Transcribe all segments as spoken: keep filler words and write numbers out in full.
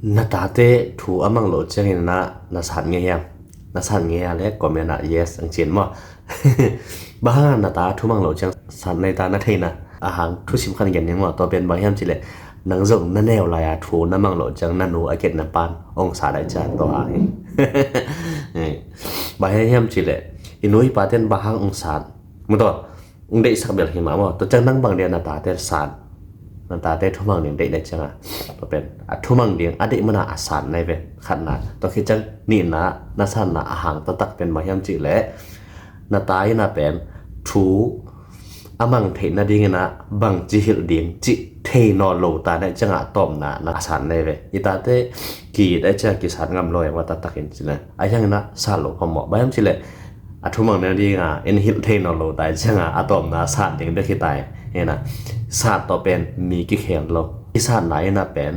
Na tate thu a mang loh ciangin na, na sat ngei hiam? Na sat ngei a le comment ah yes ang cin maw. Bang hang na ta thu mang loh ciang sat nei ta na theihna a hang thusim khan gen ning maw. Tua pen bang hiam cileh nang zong na neu lai a thu na mang loh ciang na nu a kiat na pan ong sat ai ciang tua hang hi. Bang hiam cileh i nu i paten bang hang ong sat maw, tua ong deihsak bel hi mah maw. Tua ciang nang bang dia na tate sat, na tate thumang ding deih dek cianga, tua pen a thumang ding a deih mana a sat nai ve. Khatna, tua khit ciang nihna, na satna a hang taktak pen bang hiam cihleh na ta ina pen thu a mang theih nadingina bangci hilh ding cih thei nawn lo ta nai cianga tawpna na a sat nai ve. I tate ki dek cianga kisat ngam lo eng wa taktakin cina a hiangina sat lo phamawh. Bang hiam cileh a thumang nadinga in hilh thei nawn lo tai cianga a tawpna sat ding bek hi tai. Hina sat tawh pen mi kikhel lo. I satna ina pen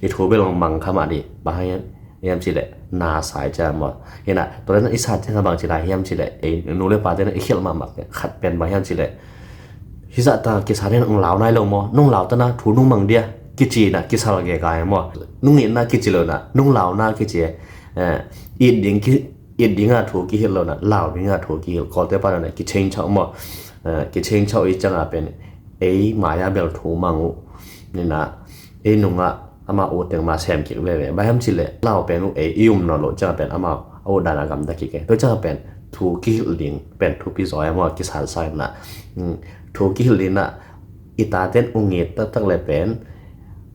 i thu bel mang kha mah dih. Bang hiam, hiam cileh na sai ciang maw. Hina tua lena i sat cianga bang cina hiam cileh ei nu le pa tena i khialh mahmah khat pen bang hiam cileh hi zah ta kisat ina nung lau nai lo maw, nung lau tana thu nung mang dia kici na kisal ge kai maw. Nung itna kici lo na nung launa kici. It ding ki it dinga thu kihilh lo na lau dinga thu kihilh. Kawlte pa na kicheng chauh maw. Kicheng chauh i cianga pen ei maya bel thu mang uh. Nina ei nunga ama u teng ma sem kik veve. Bang hiam cileh lau pen uh ei i um nawn lo cianga pen ama a u dana gamta kik e. Tua cianga pen thu kihilh ding pen thupi zaw e maw. Kisat sa ina thu kihilh dina i taten ung it taktak le pen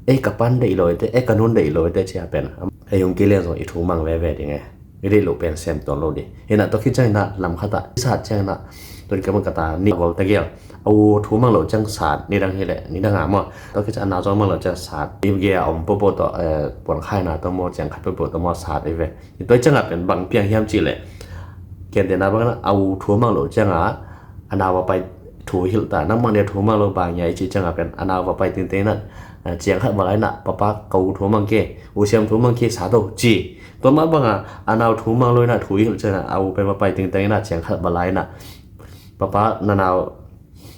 ei ka pan deih lo ite, ei ka nun deih lo ite cia pen ei ung kilian zong i thu mang veve ding e. I deih lo pen sem tuan lo dih. Hina tua khit ciang ina lam khata i sat ciang ina tua ka mang kata ni gol ta gel. A u thu mang lo ciang sat ni dang hileh ni dang a maw. Tua khit ciang a nau zong mang lo ciang sat i gea om popo tawh puan khaina tawh maw, ciang khat popo tawh maw sat i ve. Tua cianga pen bang piang hiam cileh kentena bang a u thu mang lo cianga a nau a pai thu hilh ta. Nang mang dia thu mang lo bang ya i ci cianga pen a nau a pai tingteng ina ciang khat balai ina papa ka u thu mang ke, u siam thu mang ke sa to ci. Tua mah banga a nau thu mang lo ina thu i hilh cianga a u pen va pai tingteng ina ciang khat balai ina papa na nau,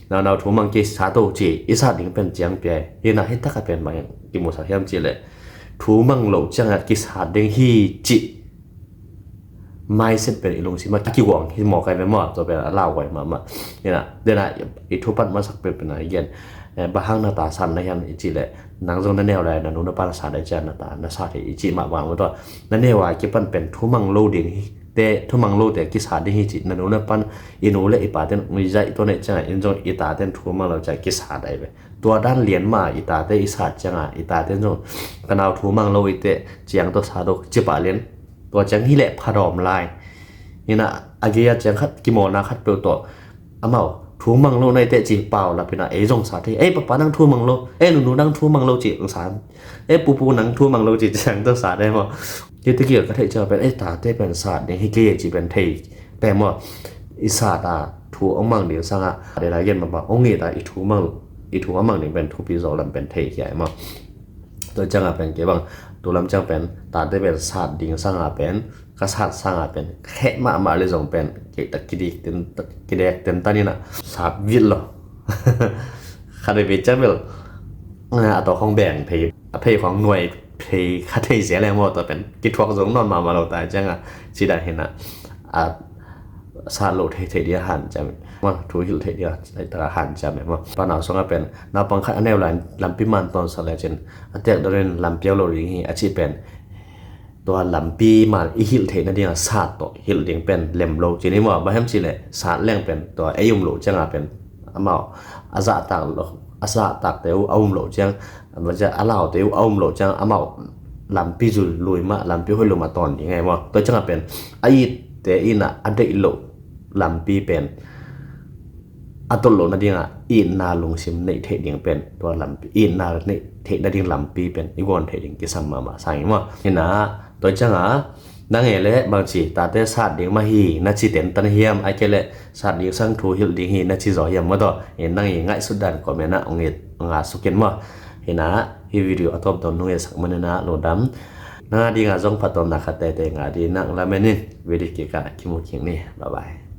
na nau thu mang ke sa to ci. I sat ding pen ciang pia e. Hina hi taka pen bang kimusak hiam cileh thu mang lo cianga kisat ding hi ci. Mindset pen i lungsim a kiguang hi maw kai ve maw. Tua pen a lau guai mahmah. Hina dena i thu pan masak pen pen a i gen. Bang hang na ta sat na hiam i cileh nang zong na neu lai na nu na pan sat ai ciang na ta na sat hi i ci mah bang maw. Tua na neu a kipan pen thu mang lo ding hi te, thumang lote kisat ding hi ci. Na nu na pan i nu le i paten ui zaih tua neih cianga in zong i taten thumang lo cianga kisat ai ve. Tua dan lian ma i tate i sat cianga i taten zong ka nau thumang lo ite ciang tawh sa do ci pah lian. Tua ciang hileh phadawm lai. Hina a gei a ciang khat kimawna khat peuh tawh amau thumang lo na ite ci pau lapina ei zong sat thei. Ei papa nang thumang lo, ei nunu nang thumang lo ci sa. Ei pupu nang thumang lo ci ciang tawh sat ei maw. Hiti kia ka theih ciang pen ei tate pen sat ding hi kei ci pen thei te maw. I sat a thu ong mang ding sanga de lai gen mama ong it a i thu mang, i thu a mang ding pen thupi zaw lam pen thei kia ei maw. Tua cianga pen kei bang tu lam ciang pen tate pen sat ding sanga pen ka sat sanga pen kheh mahmah le zong pen kei ta kidik ten, kidik ten tanina sat vit lo. Kha de vei ciang bel a tawh khong beng phei, a phei khong nuai phei kha thei sia le maw. Tua pen kithuak zong nawn mahmah lo ta cianga ci dan hina a sat lo thei thei dia han ciam maw, thu hilh thei dia taka han ciam maw. Panau sunga pen naupang khat a neu lai lampi man tawn sa le cin a tek dorin lampiau lo ding hi a ci pen tua lampi man i hilh theih nadinga sat tawh hilh ding pen lem lo cin i maw. Bang hiam cileh sat leng pen tua ei um lo cianga pen amau a zahtak lo, a zahtakte uh a um lo ciang, a laute uh a um lo ciang amau lampi zul lui mah, lampi hoih lo mah tawn ding ei maw. Tua cianga pen a itte ina a deih lo lampi pen a tolh loh nadinga itna lungsim neih theih ding pen tua lampi, itna neih theih nading lampi pen i guan theih ding kisam mahmah sang i maw. Hina tua cianga nang e le bangci tate sat ding mah hi na ci tentan hiam, ai ke le sat ding sang thu hilh ding hi na ci zaw hiam maw. Tua nang i ngaihsut dan comment ah ong it nga sukin maw. Hina hi video a tawp dawn nung e sak manina lungdam. Nang a dinga zong phatawpna khat tete nga ding nang lamenin video kikah kimu kik ni. Bye bye.